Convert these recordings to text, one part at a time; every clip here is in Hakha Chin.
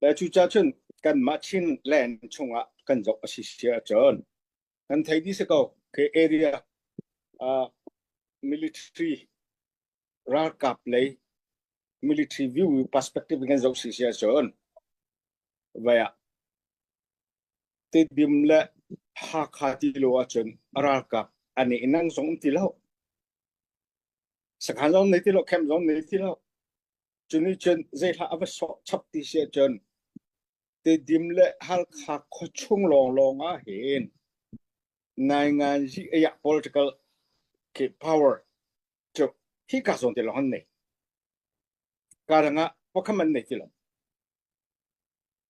Le cucaah cun kanmah Chinland chungah kan zoh a si si ahcun kan thei dih si ko. Khi area military ralkap lei military view perspective in kan zoh si si ahcun vai ah Tedim le Hakha ti lo ahcun ralkap an i nang zong um ti lo. Sakhan zong nei ti lo, camp zong nei ti lo. Cunih cun zeihlah a va sawh chap ti si ahcun Tedim le Halkha khuachung lawnglawng ah hin nainganzi ayah political power cu hika zawn te lawng an nei. Karang ah pakhat an nei ti lo.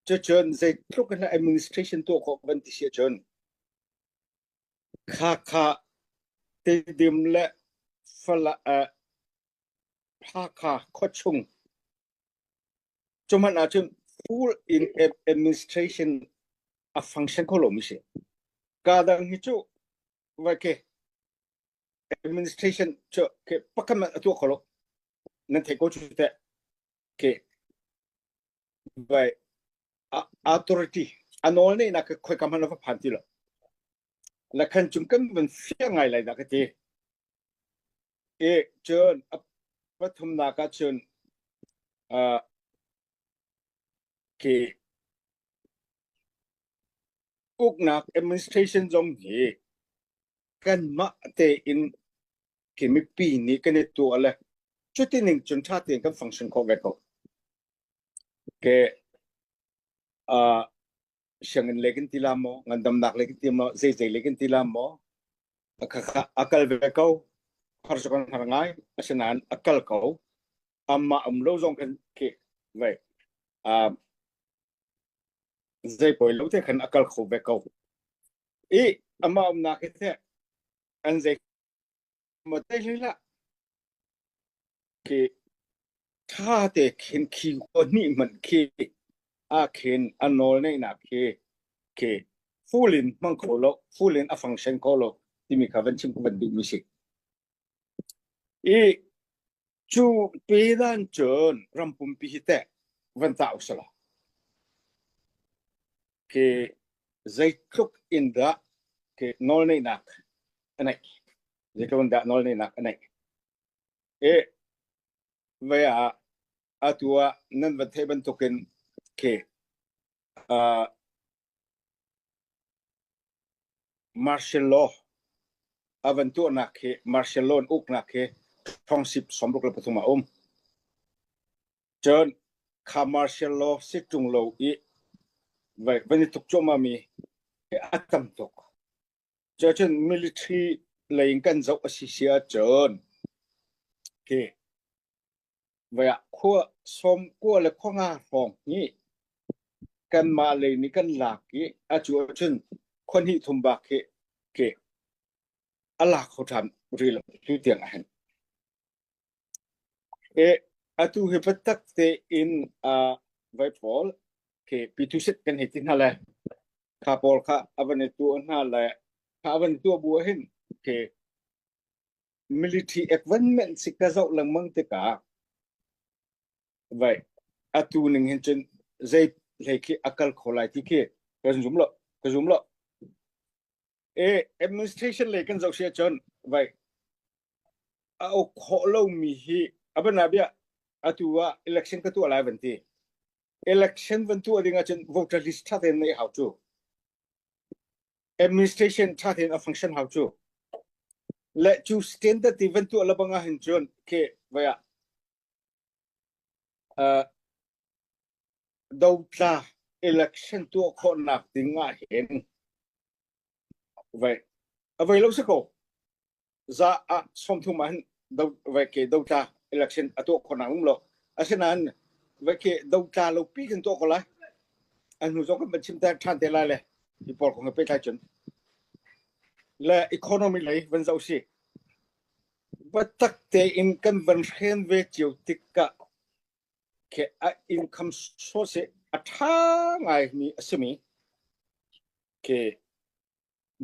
Cucun zeitluk in administration tuah khawh van ti si ahcun khakha Tedim le Fala Hakha khuachung cuhmanh ahcun full in administration a function kho lomi si. Ka dang hi cu vai ke administration cu ke pakhat a tuah kho lo. Nan theih ko cu teh. Ke vai authority a nawl neihnak ke khoi ka hmanh a va phan ti lo. La khan cung kan van fiang ngai lai dah ka ti. I cun a pathumnak ah cun uh, khi uknak administration zong hi kanmah tein khi mipi nih kan i tuah le cuti ning cun ṭha tein kan function khawh ve ko. Ke uh, sianginn lei kan ti la maw, ngandamnak lei kan ti maw, zeizei lei kan ti la maw, a kal ve ko. Har cu kan har ngai. Asinain a kal ko. Amah um lo zong khan khi vei zei poi lo te khan a kal kho ve ko. I amah umnak hi teh an zei maw te hlei hlah. Khi ṭha te khin khi khua hnih hmanh khi ah khin a nawl neihnak khi khi full in hmang kho lo, full in a function kho lo timi kha van chim ka van duhmi si. I cu pe dan cun ram pumpi hi teh van tah usalaw khi zeitluk in dah khi nawlneihnak a neih zeitluk in dah nawlneihnak a neih i vei ah atu ah nan van theih bantukin khi uh, martial law a van tuahnak khi martial law in uknak khi thong-sip 63 a um. Cun kha martial law si ṭung lo i van i tuk cuahmah mi a tam tuk. Cucun military lei in kan zoh a si si ahcun khi vai ah khua sawm kua le khua nga hrawng hi kanmah lei nih kan lak i atu ahcun khua hnih thum bak hi khi a lak kho ṭhan rih lo tu tiang ah hin. Atu hi biatak tein vai pawl khi Pyithusit kan hei ti hna le kha pawl kha a van i tuah hna le kha a van tuah bu ah hin khi military equipment si ka zoh lengmang tikah vai atu ning hin cun zei hlei khi a kal kho lai ti khi kan zum lo ka zum lo. E administration lei kan zoh si ahcun vai a uk khawh lomi hi a bianabia atu ah election ka tuah lai van ti. Election van tuah ding ahcun voter list ṭha tein neih hau cu. Administration ṭha tein a function hau cu. Le cu standard ti van tuah lebang ahhin cun khi vai ah uh, dotla election tuah khawhnak ding ah hin vai a voi lo si ko. Za ah 30 ah hin do vai ke dotla election a tuah khawhnak um lo. Asinain vai ke dotla lo pi kan tuah ko lai. An hnu zong kan van chim te ṭhan te lai le hi pawl kong he pehtlai cun. Le economy lei van zoh si. Biatak tein kan van hren ve cio tikah khi a income source a ṭha ngaimi a simi khi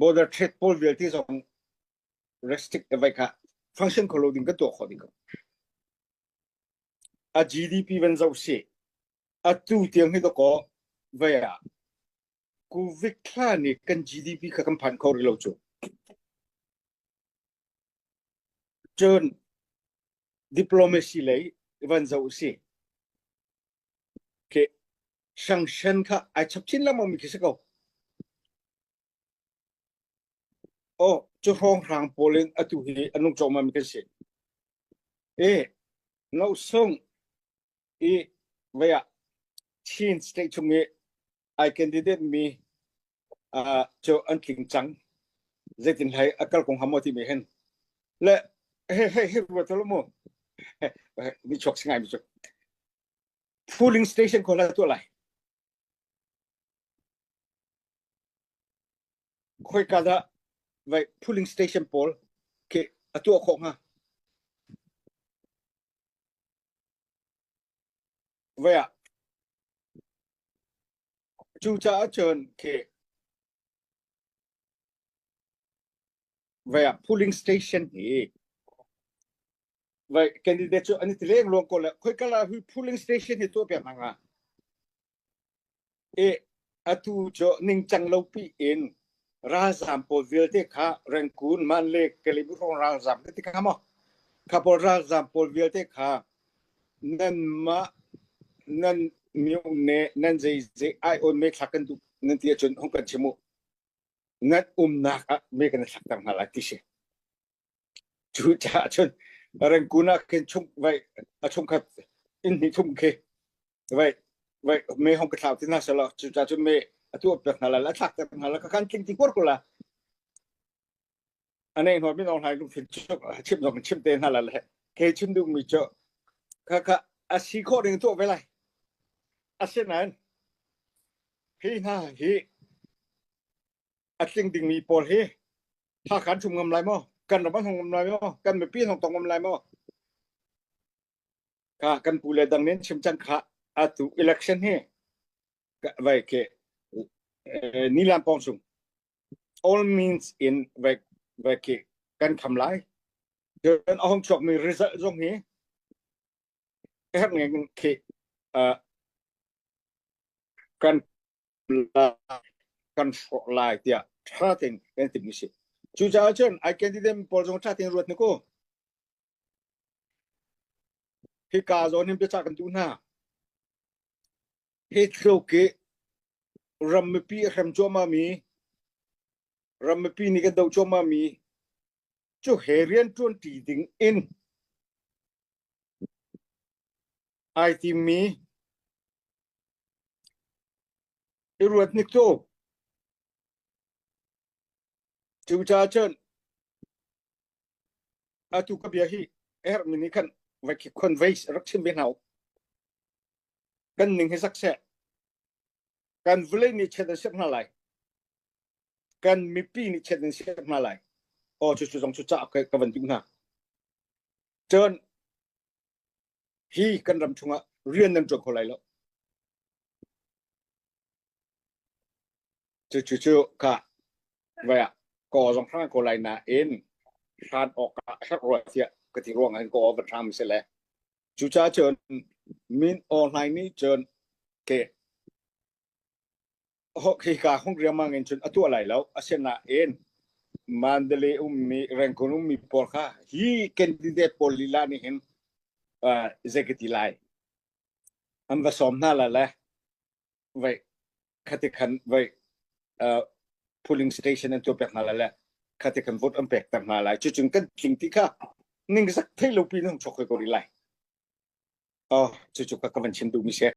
border trade pawl vialte zong restrict vai kha function kho lo ding kan tuah khawh ding ko. A GDP van zoh si. Atu tiang hi dawkaw vei ah Covid thla nih kan GDP kha kan phan kho rih lo cu. Cun diplomacy lei van zoh usih. Khi sanction kha ai chap chin lengmang mi khi si ko. Aw, cu hrawnghrang pawl in atu hi an nung cawkmah mi kan si. E, Nosung i vei ah Chin state chung i ai candidate mi uh, cu an tling cang. Zeitin hlei a kal kong hamo ti mi hin. Le he he he ruat lo mu. Mi chuak singai mi cu. Polling station ko la tu lai. Khoika dah vai polling station pawl khi a tuah khawh hnga? Vai ah cucaah cun khi vai ah polling station hi vai candidate cu an i ti lengluang ko le khoika lah hi polling station hi tuah piak hna hnga? I atu cu ningcang lo piin ralzaam pawl vialte kha Rangoon, Manle, Kalibu hrawng ralzaam kan ti kha maw? Kha pawl ralzaam pawl vialte kha nanmah nan myone nan zeizei ai-awn me thlak kan duh nan ti ahcun hung kan chim u. Nan umnak ah me kan i thlakter hna lai ti si. Cucaah cun Rangoon ah khin chung vai a chungkhat inn hnih thum khi vai vai me hong ka thlau ti hna selaw cucaah cun me a tuah piak hna lai a thlak ter hna lai ka kan tling ti kuar ko la a nei hnuai min ong hlai lungthin chim zong chim te hna la le ke chim duh mi cu kha kha a si khawh ding tuah ve lai asinain hi hna hi a tling dingmi pawl hi Hakha an chum ngam lai maw? Kan ram an hung ngam lai maw? Kan mipi an hung tong ngam lai maw? Ka kan pu le dang nin chim cang kha atu election hi vai ke nilam pong sung all means in vai vai ke kan kham lai cun a hong chuak mi result zong hi herh ngeng khi kan kan hrawh lai tiah ṭha tein kan timmi si. Cucaah cun ai candidate pawl zong ṭha tein ruat hnik u. Hika zawn hin biacah kan duh hna. Hi tluk i ram mipi a hrem cuahmah mi, ram mipi nih kan doh cuahmah mi cu he rian ṭuanṭi ding in ai timmi I ruat hnik cu. Cucaah cun atu ka bia hi a herhmi nih khan vai khi convey rak chim ve hna u. Kan ning hi zak seh. Kan vawlei nih chiat an siap hna lai. Kan mipi nih chiat an siap hna lai. Aw cu cu zong cu ca ka van duh hna. Cun hi kan ram chungah rian nan ṭuan kho lai lo. Cu cu cu ka vai ah kaw zong hrang ko lai nain hran awk ah herh rua tiah ka ti ruang ah kaw van hram si le cucaah cun min aw hlaing nih cun ke Hika hung riangmang in cun a tuah lai lo. Asinain Mandalay ummi, Rangoon ummi pawl kha hi candidate pawl lila nih hin uh, zei ka ti lai. An va sawm hna la le vai khati khan vai uh, polling station an tuah pek hna la le khati khan vote an pek ter hna lai. Cucun kan tling ti kha ningzak thei lo pi nong chok ko rih lai. Oh, cucu ka ka van chim duhmi si.